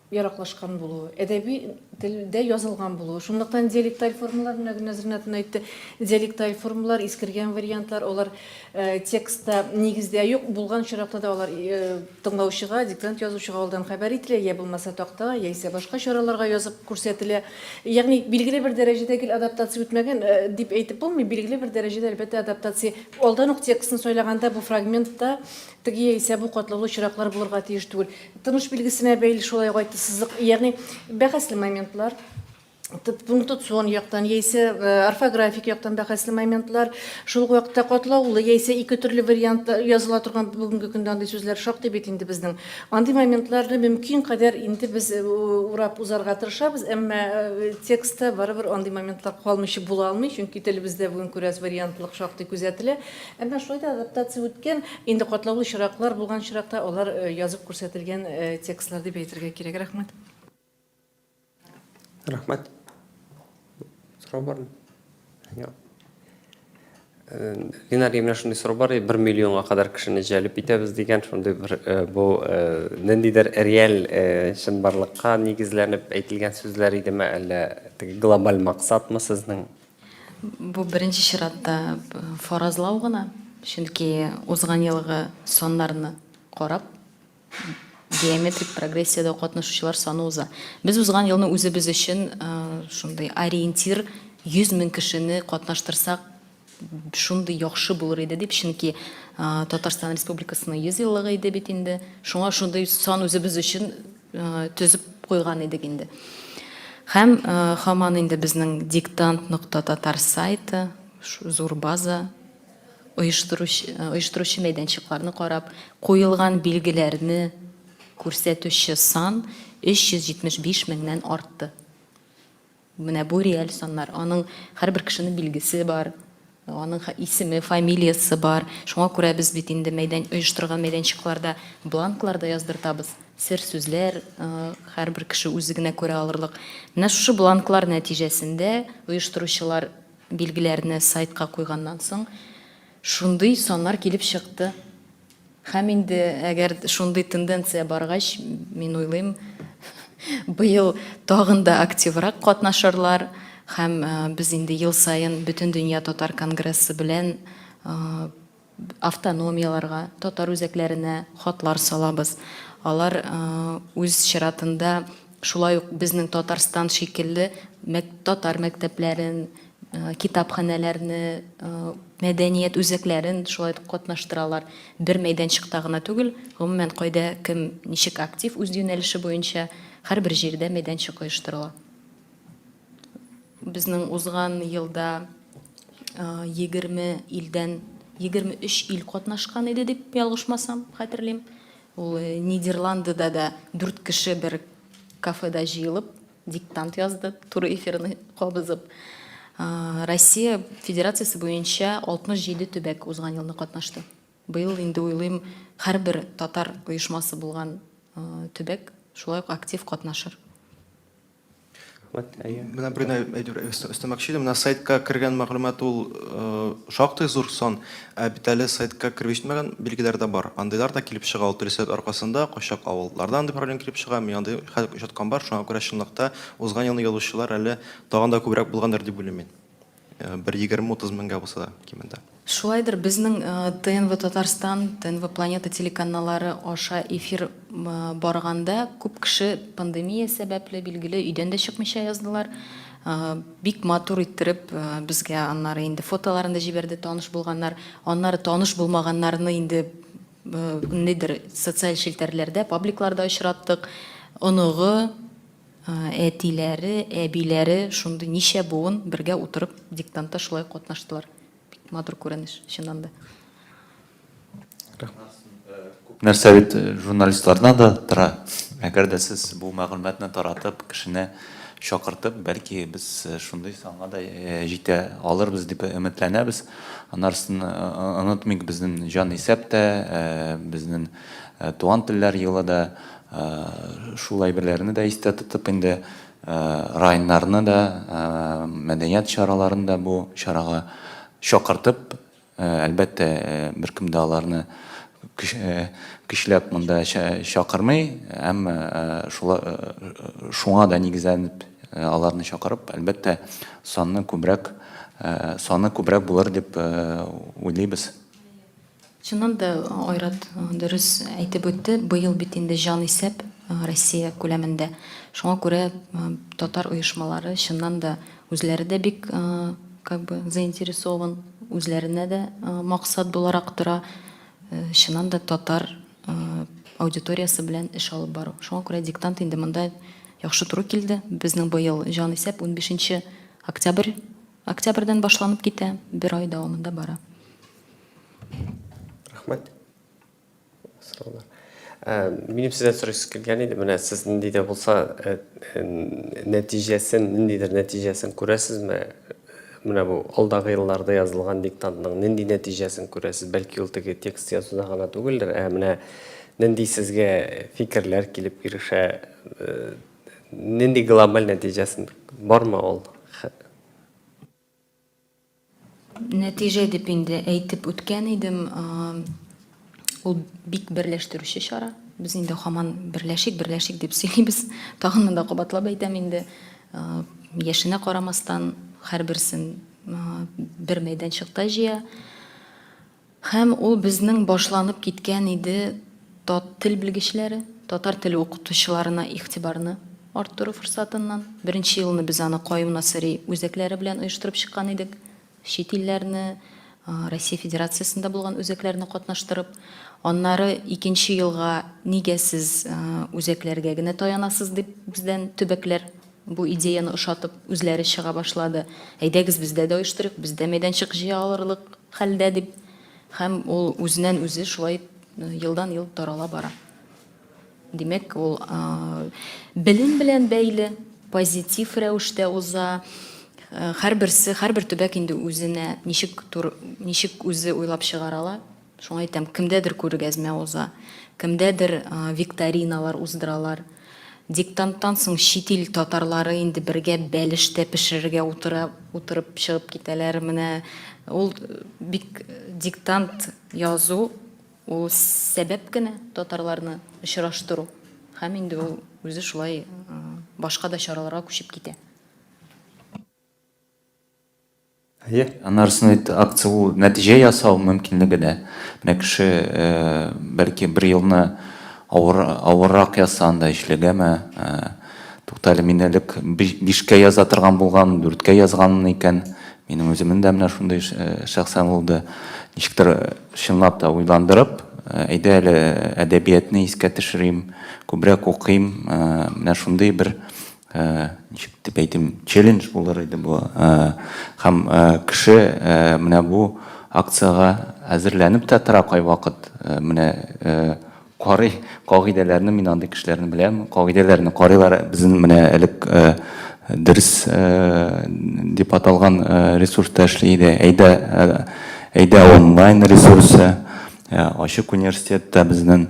яраклашкан булуы, әдәби телдә язылган булуы. Шунлыктан диалекталь формалар, менә Гөлназ Ринатовна әйтте, диалекталь формалар, искергән вариантлар, алар текстта нигездә юк, булган очракта да алар Тыңлаучыга, диктант язучыга алдан хәбәр ителә, йә булмаса тактага, яисә башка чараларга язып күрсәтелә. Ягъни билгеле бер дәрәҗәдә гел адаптация үтмәгән дип әйтеп булмый, билгеле бер дәрәҗәдә, әлбәттә, адаптация. Алдан ук текстны сайлаганда бу фрагментта теге яисә бу катлаулы очраклар булырга тиеш түгел. Тыныш билгесенә бәйле шулай ук айтысызлык, ягъни бәхәсле моментлар. Пунктуацион яктан яисә орфографик яктан бәхәсле моментлар, шул ук вакытта катлаулы яисә ике төрле вариантта языла торган бүгенге көндә андый сүзләр шактый бит инде безнең. Андый моментларны мөмкин кадәр инде без урап узарга тырышабыз, әмма текстта барыбер андый моментлар калмыйча була алмый, чөнки телебездә бүген күрәс вариантлык шактый күзәтелә. Әмма шулай да адаптация үткән, инде катлаулы очраклар булган очракта алар язып күрсәтелгән текстлар дип әйтергә кирәк. Рәхмәт. Рәхмәт. Сорау бармы? Юк. Э, Линар, менә шундый сорау бар, 1 миллионга кадәр кешене җәлеп итәбез дигән шундый бер э, бу э, ниндидер реаль чынбарлыкка нигезләнеп әйтелгән сүзләр идеме, әллә теге глобаль максатмы сезнең? Бу беренче чиратта фаразлау гына, чөнки узган елгы саннарны карап Геометрик прогрессиядә катнашучылар саны уза. Без узган елны үзебез өчен шундый ориентир 100 мең кешене катнаштырсак, шундый яхшы булыр иде дип, чөнки Татарстан Республикасының 100 еллыгы иде бит инде. Шуңа шундый сан үзебез өчен төзеп куйган идек инде. Һәм һаман инде безнең диктант нокта татар сайты, зур база, Оештыручы, оештыручы мәйданчыкларны карап, куелган билгеләрне күрсәтүче сан 375 меңнән артты. Менә бу реаль саннар. Аның һәрбер кешенең билгесе бар, аның исеме, фамилиясе бар. Шуңа күрә без бит инде мәйдан оештырган мәйданчыкларда бланклар да яздыртабыз. Сер сүзләр, һәрбер кеше үзе генә күрә алырлык. Менә шушы бланклар нәтиҗәсендә оештыручылар билгеләрне сайтка куйганнан соң, шундый саннар килеп чыкты. Һәм инде әгәр шундый тенденция баргач, мин уйлыйм, быел тагын да активрак катнашырлар һәм без инде ел саен Бөтендөнья татар конгрессы белән автономияләргә, татар үзәкләренә хатлар салабыз. Алар үз чиратында шулай ук безнең Татарстан шикелле татар мәктәпләрен, китапханәләрне, мәдәният үзәкләрен шулай ук катнаштыралар. Бер мәйданчыкта гына түгел, гомумән, кайда кем ничек актив үз юнәлеше буенча, һәрбер җирдә мәйданчык оештырыла. Безнең узган елда 20 илдән 23 ил катнашкан иде дип ялгышмасам, хәтерлим. Ул Нидерландыда да дүрт кеше бер кафеда җыелып диктант язды, туры эфирны кабызып. Россия Федерациясе буенча 67 төбәк узган елны катнашты. Быел инде уйлыйм, һәрбер татар оешмасы булган төбәк шулай ук актив катнашыр. Рәхмәт, әйе. Менә бер генә әйтеп өстәмәкче идем. Менә сайтка кергән мәгълүмат ул шактый зур сан. Ә бит әле сайтка кереп җитмәгән билгеләр дә бар. Андыйлар да килеп чыга ул төрле сәбәп аркасында. Кайчак авылларда андый проблема килеп чыга. Мин андый хәл очраткан бар. Шуңа күрә чынлыкта узган елны язучылар әле тагын да күбрәк булгандыр дип уйлыйм мин. Бер 20-30 меңгә булса да кимендә. Шулайдыр, безнең ТНВ Татарстан, ТНВ Планета телеканаллары аша эфир барганда күп кеше пандемия сәбәпле, билгеле, өйдән дә чыкмыйча яздылар. Бик матур иттереп безгә аннары инде фотоларын да җибәрде таныш булганнар. Аннары таныш булмаганнарны инде ниндидер социаль челтәрләрдә, пабликларда очраттык. Оныгы, Әтиләре, әбиләре шундый ничә буын бергә утырып диктантта шулай катнаштылар. Бик матур күренеш, чыннан да. Күп нәрсә бит журналистлардан да тора. Әгәр дә сез бу мәгълүматны таратып, кешене чакыртып, бәлки без шундый санга да җитә алырбыз дип өметләнәбез. Анарысын онытмыйк, безнең җан исәп тә, безнең туган телләр елы да Шул әйберләрне дә истә тотып инде районнарны да, мәдәният чараларын да бу чарага чакыртып, әлбәттә, беркем дә аларны көчләп монда чакырмый, әмма шуңа да нигезләнеп аларны чакырып, әлбәттә, санны күбрәк, саны күбрәк булыр дип уйлыйбыз. Чыннан да, Айрат дөрес әйтеп үтте, быел бит инде җанисәп Россия күләмендә. Шуңа күрә татар оешмалары чыннан да үзләре дә бик как бы заинтересован, үзләренә дә максат буларак тора, чыннан да татар аудиториясе белән эш алып бару. Шуңа күрә диктант инде монда яхшы туры килде. Безнең быел җанисәп унбишенче октябрь, октябрьдән башланып китә, бер ай дәвамында бара. Рәхмәт. Сораулар. Ә, минем сездән сорыйсы килгән иде. Менә сез нинди дә булса э, э, нәтиҗәсен, ниндидер нәтиҗәсен күрәсезме? Менә бу алдагы елларда язылган диктантның нинди нәтиҗәсен күрәсез? Бәлки ул теге текст язуда гына түгелдер, ә менә нинди сезгә фикерләр килеп ирешә, э, нинди глобаль нәтиҗәсен бармы ул? Нәтиҗә дип инде әйтеп үткән идем, ул бик берләштерүче чара. Без инде һаман берләшик, берләшик дип сөйлибез. Тагын да кабатлап әйтәм инде, яшенә карамастан, һәрберсен бер мәйданчыкта җыя. Һәм ул безнең башланып киткән иде тат тел белгечләре, татар теле укытучыларына игътибарны арттыру форсатыннан. Беренче елны без аны Каюм Насыйри үзәкләре белән оештырып чыккан идек. Чит илләрне, Россия Федерациясендә булган үзәкләрне катнаштырып. Аннары икенче елга нигә сез үзәкләргә генә таянасыз дип бездән төбәкләр Бу идеяне ошатып, үзләре чыга башлады. Әйдәгез, бездә дә оештырыйк, без дә мәйданчык җыя алырлык хәлдә, дип. Һәм ул үзеннән-үзе шулай елдан-ел тарала бара. Димәк, ул белем белән бәйле, позитив рәвештә уза. Һәрберсе, һәрбер төбәк инде үзенә ничек тур, ничек үзе уйлап чыгара ала, Шуңа әйтәм, кемдәдер күргәзмә уза. Кемдәдер викториналар уздыралар. Диктанттан соң чит ил татарлары инде бергә бәлеш тә пешерергә утыра, утырып чыгып китәләр. Менә ул бик диктант язу ул сәбәп кенә татарларны очраштыру. Һәм инде ул үзе шулай башка да чараларга күчеп китә. Әйе. Аннары бит акция ул нәтиҗә ясау мөмкинлеге дә. Менә кеше бәлки бер елны авыр авыррак язса анда өчлегәме, туктале, мин элек бишкә яза торган булган, дүрткә язганмын икән. Минем үземнең дә менә шундый шәхсән булды. Ничектер чынлап та уйландырып, әйдә әле әдәбиятны искә төшерим, күбрәк укыйм, менә шундый бер ничек дип әйтим, челлендж булыр иде бу. Һәм кеше менә бу акциягә әзерләнеп тә тора кайвакыт. Менә карый кагыйдәләрне, мин андый кешеләрне беләм, кагыйдәләрне карыйлар. Безнең менә элек дөрес дип аталган ресурста эшли иде. Әйдә, әйдә онлайн ресурсы. Ачык университетта безнең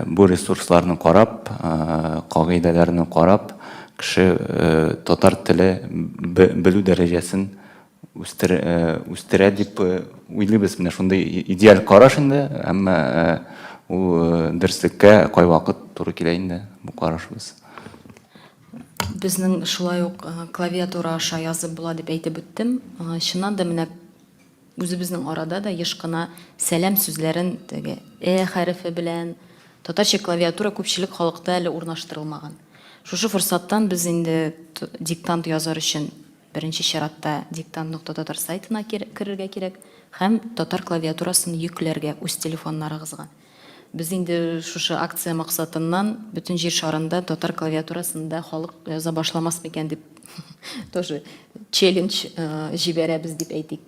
бу ресурсларны карап, кагыйдәләрне карап, кеше татар теле белү дәрәҗәсен үстерә дип уйлыйбыз. Менә шундый идеаль караш инде, әмма ул дөреслеккә кайвакыт туры килә инде бу карашыбыз. Безнең шулай ук клавиатура аша язып була дип әйтеп үттем. Чыннан да менә Үзебезнең арада да еш кына сәлам сүзләрен теге э хәрефе белән, татарча клавиатура күпчелек халыкта әле урнаштырылмаган. Шушы форсаттан без инде диктант язар өчен беренче чиратта диктант нокта татар сайтына керергә кирәк һәм татар клавиатурасын йөкләргә үз телефоннарыгызга. Без инде шушы акция максатыннан бөтен җир шарында татар клавиатурасында халык яза башламас микән дип тоже челлендж э, җибәрәбез дип әйтик.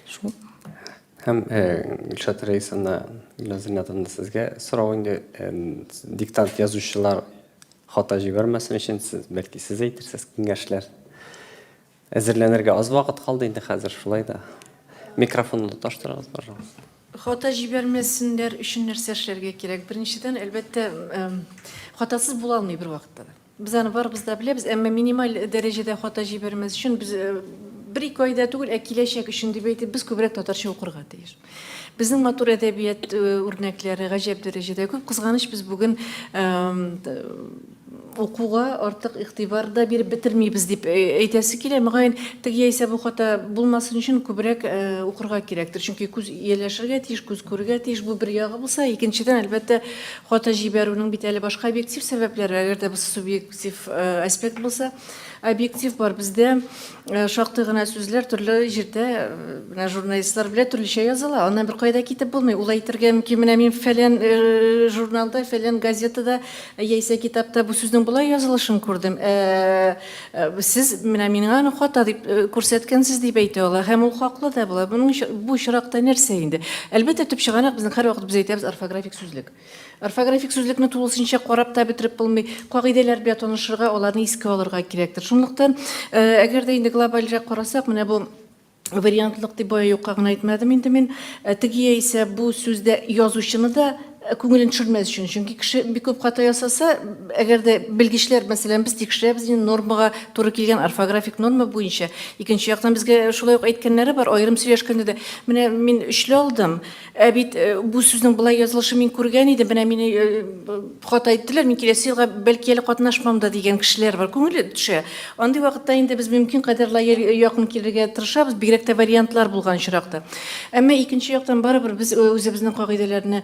Шул. Һәм э, Гөлшат Рәисовна, Гөлназ Ринатовна, сезгә сорау инде э, диктант язучылар хата җибәрмәсен өчен сез бәлки сез әйтерсез киңәшләр. Әзерләнергә аз вакыт калды инде хәзер, шулай да. Микрофонны тоташтырыгыз, пожалуйста. Хата җибәрмәсеннәр өчен нәрсә эшләргә кирәк? Беренчедән, әлбәттә, хатасыз була алмый бервакытта да. Без аны барыбыз да беләбез, әмма минималь дәрәҗәдә хата җибәрмәс өчен без бер-ике айда түгел, ә киләчәк өчен дип әйтеп, без күбрәк татарча укырга тиеш. Безнең матур әдәбият үрнәкләре гаҗәп дәрәҗәдә күп. Кызганыч, без бүген укуга артык игътибар да биреп бетермибез дип әйтәсе килә. Мөгаен, теге яисә бу хата булмасын өчен күбрәк укырга кирәктер. Чөнки күз ияләшергә тиеш, күз күрергә тиеш. Бу бер ягы булса, икенчедән, әлбәттә, хата җибәрүнең бит әле башка объектив сәбәпләре, әгәр дә бу субъектив аспект булса, объектив бар. Бездә Шактый гына сүзләр төрле җирдә, менә журналистлар белә, төрлечә языла. Аннан беркая да китеп булмый. Ул әйтергә мөмкин, менә мин фәлән журналда, фәлән газетада яисә китапта бу сүзнең болай язылышын күрдем. Ә сез менә миңа аны хата дип күрсәткәнсез дип әйтә ала. Һәм ул хаклы да була. Моның бу очракта нәрсә инде? Әлбәттә, төп чыганак безнең һәрвакыт без әйтәбез орфографик сүзлек. Орфографик сүзлекне тулысынча карап та бетереп булмый. Кагыйдәләр белән танышырга, аларны искә алырга кирәктер. Шунлыктан, әгәр дә инде глобальрәк карасак, менә бу вариантлык дип бая юкка гына әйтмәдем инде мин. Теге яисә бу сүздә язучыны да күңелен төшермәс өчен. Чөнки кеше бик күп хата ясаса, әгәр дә белгечләр, мәсәлән, без тикшерәбез инде нормага туры килгән орфографик норма буенча. Икенче яктан безгә шулай ук әйткәннәре бар, аерым сөйләшкәндә дә, менә мин өчле алдым, Ә бит бу сүзнең болай язылышын мин күргән идем, менә мине хата иттеләр, мин киләсе елга бәлки әле катнашмам да дигән кешеләр бар. Күңеле төшә. Андый вакытта инде без мөмкин кадәр лояль якын килергә тырышабыз, бигрәк тә вариантлар булган очракта. Әмма икенче яктан барыбер без үзебезнең кагыйдәләрне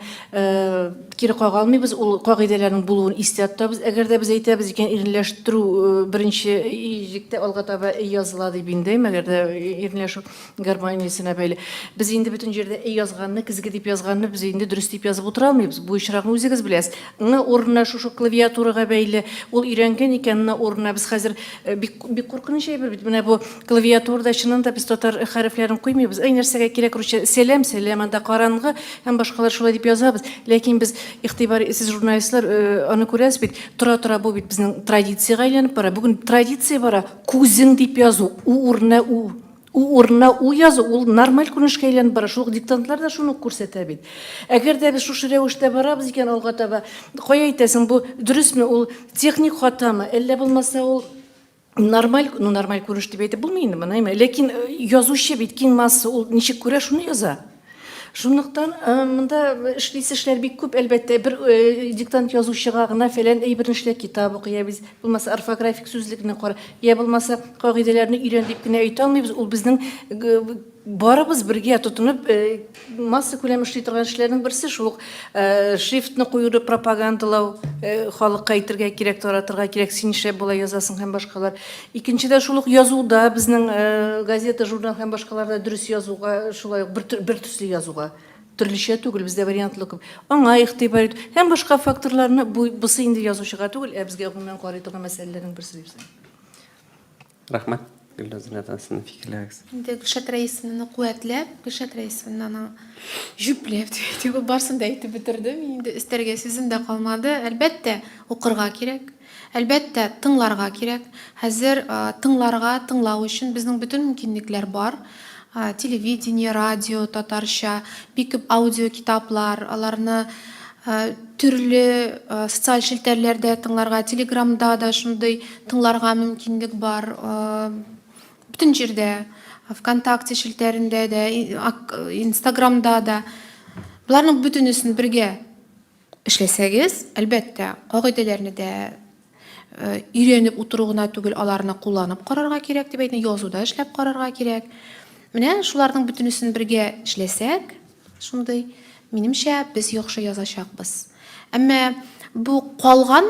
кире кага алмыйбыз, ул кагыйдәләрнең булуын истә тотабыз. Әгәр дә без әйтәбез икән, иренләштерү беренче иҗектә алга таба языла дип инде, әгәр дә иренләшү гармониясенә бәйле. Без инде бөтен җирдә э язганны, көзге дип язганны без инде дөрес дип язып утыра алмыйбыз. Бу очракны үзегез беләсез. Ң урынына шушы клавиатурага бәйле. Ул өйрәнгән икән, н урынына без хәзер э, бик бик куркыныч әйбер бит. Менә бу клавиатурада чыннан да без татар хәрефләрен куймыйбыз. Әй, нәрсәгә кирәк русча сәлам, сәлам, анда караңгы һәм башкалар шулай дип язабыз. Ләкин без игътибар, сез журналистлар э, аны күрәсез бит. Тора-тора бу бит безнең традициягә әйләнеп бара. Бүген традиция бара. Күзең дип язу, у урынына у. У урынына У язу, ул нормаль күренешкә әйләнеп бара. Шул ук диктантлар да шуны ук күрсәтә бит. Әгәр дә без шушы рәвештә барабыз икән алга таба, кая әйтәсең, бу дөресме, ул техник хатамы, әллә булмаса ул нормаль, ну нормаль күренеш дип әйтеп булмый инде моны, әйме? Ләкин э, язучы бит киң масса, ул ничек күрә, шуны яза. Шунлыктан э, монда эшлисе эшләр бик күп, әлбәттә, бер э, диктант язучыга гына фәлән әйберне эшлә, китап укый, я без булмаса орфографик сүзлекне кара, я булмаса кагыйдәләрне өйрән дип кенә әйтә алмыйбыз. Ул безнең э, барыбыз бергә тотынып массакүләм эшли торган эшләрнең берсе шул ук шрифтны куюны пропагандалау, халыкка әйтергә кирәк, таратырга кирәк, син нишләп болай язасың һәм башкалар. Икенчедән, шул ук язуда безнең газета, журнал һәм башкаларда дөрес язуга, шулай ук бер, бер төсле язуга, төрлечә түгел, бездә вариантлы күп. Аңа игътибар итү һәм башка факторларны, бу, бусы инде язучыга түгел, ә безгә гомумән карый торган мәсьәләләрнең берсе дип саныйм. Рәхмәт, Гөлназ Ринатовна, сезнең фикерләрегез. Инде Гөлшат Рәисовнаны куәтләп, Гөлшат Рәисовнаны җүпләп дип әйтик, ул барысын да әйтеп бетерде. Мин инде өстәргә сүзем дә калмады. Әлбәттә, укырга кирәк. Әлбәттә, тыңларга кирәк. Хәзер тыңларга, тыңлау өчен безнең бөтен мөмкинлекләр бар. Телевидение, радио татарча, бик күп аудиокитаплар, аларны төрле социаль челтәрләрдә тыңларга, телеграмда да шундый тыңларга мөмкинлек бар. Бөтен җирдә, ВКонтакте челтәрендә дә, Инстаграмда да. Боларның бөтенесен бергә Эшләсәгез, әлбәттә, кагыйдәләрне дә өйрәнеп утыру гына түгел, аларны кулланып карарга кирәк дип әйтә, язуда эшләп карарга кирәк. Менә шуларның бөтенесен бергә эшләсәк, шундый, минемчә, без яхшы язачакбыз. Әмма бу калган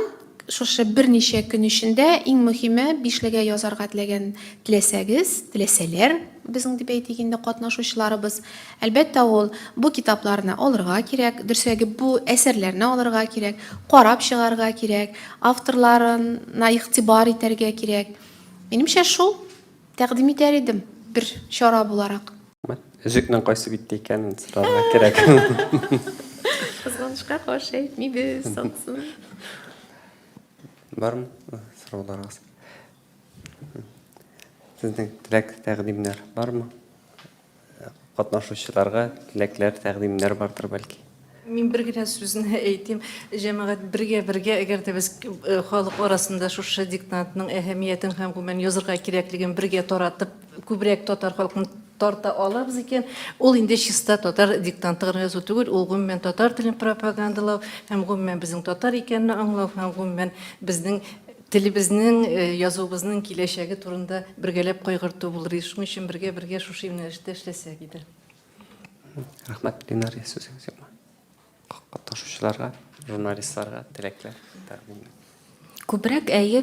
шушы берничә көн эчендә иң мөһиме бишлегә язарга теләгән теләсәгез, теләсәләр, безнең дип әйтик инде катнашучыларыбыз, Әлбәттә, ул бу китапларны алырга кирәк, дөресрәге, бу әсәрләрне алырга кирәк, карап чыгарга кирәк, авторларына игътибар итәргә кирәк. Минемчә, шул тәкъдим итәр идем бер чара буларак. Өзекнең кайсы биттә икәнен сорарга кирәк. Кызганычка каршы әйтмибез анысын. Бармы сорауларыгыз? Сезнең теләк, тәкъдимнәр бармы? Катнашучыларга теләкләр, тәкъдимнәр бардыр бәлки. Мин бер генә сүзне әйтим. Җәмәгать, бергә-бергә, әгәр дә без э, халык арасында шушы диктантның әһәмиятен һәм гомумән язырга кирәклеген бергә таратып, күбрәк татар халкын тарта алабыз икән, ул инде чиста татар диктанты гына язу түгел, ул гомумән татар телен пропагандалау һәм гомумән безнең татар икәнне аңлау һәм гомумән безнең Телебезнең, язуыбызның киләчәге турында бергәләп кайгырту булыр иде. Шуның өчен бергә-бергә шушы юнәлештә эшләсәк иде. Рәхмәт, Ленар, сүзегез юкмы? Катнашучыларга, журналистларга теләкләр, тәкъдимнәр. Күбрәк, әйе,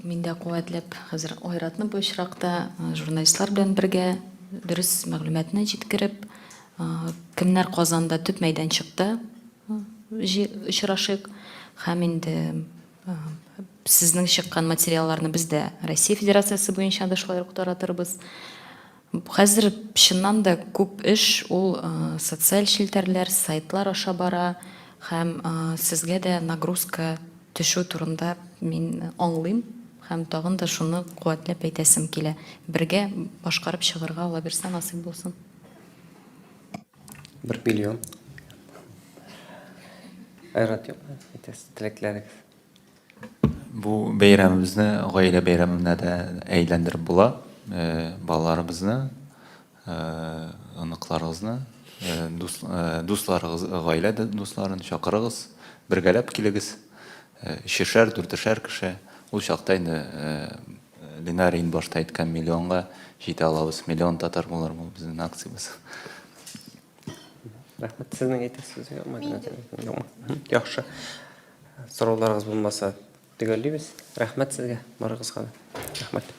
мин дә куәтләп хәзер Айратны бу очракта журналистлар белән бергә дөрес мәгълүматны җиткереп, кемнәр Казанда төп мәйданчыкта очрашыйк һәм инде Сезнең чыккан материалларны без дә Россия Федерациясе буенча да шулай ук таратырбыз. Хәзер чыннан да күп эш ул социаль челтәрләр, сайтлар аша бара һәм сезгә дә нагрузка төшү турында мин аңлыйм һәм тагын да шуны куәтләп әйтәсем килә. Бергә башкарып чыгарга Алла бирсә насыйп булсын. Бер миллион. Айрат юкмы? Әйтәсез, теләкләрегез. Бу бәйрәмебезне гаилә бәйрәменә дә әйләндереп була. Э, балаларыбызны, э, оныкларыгызны, э, дус, дусларыгыз, гаилә дусларын чакырыгыз, бергәләп килегез. Өчешәр, дүртешәр кеше. Ул чакта инде Ленар инде башта әйткән миллионга җитә алабыз. Миллион татар булыр бу безнең акциябез. Рәхмәт. Сезнең әйтәсе сүз юкмы? Юкмы? Яхшы. Сорауларыгыз булмаса, төгәллибез. Рәхмәт сезгә, барыгызга да. Рәхмәт.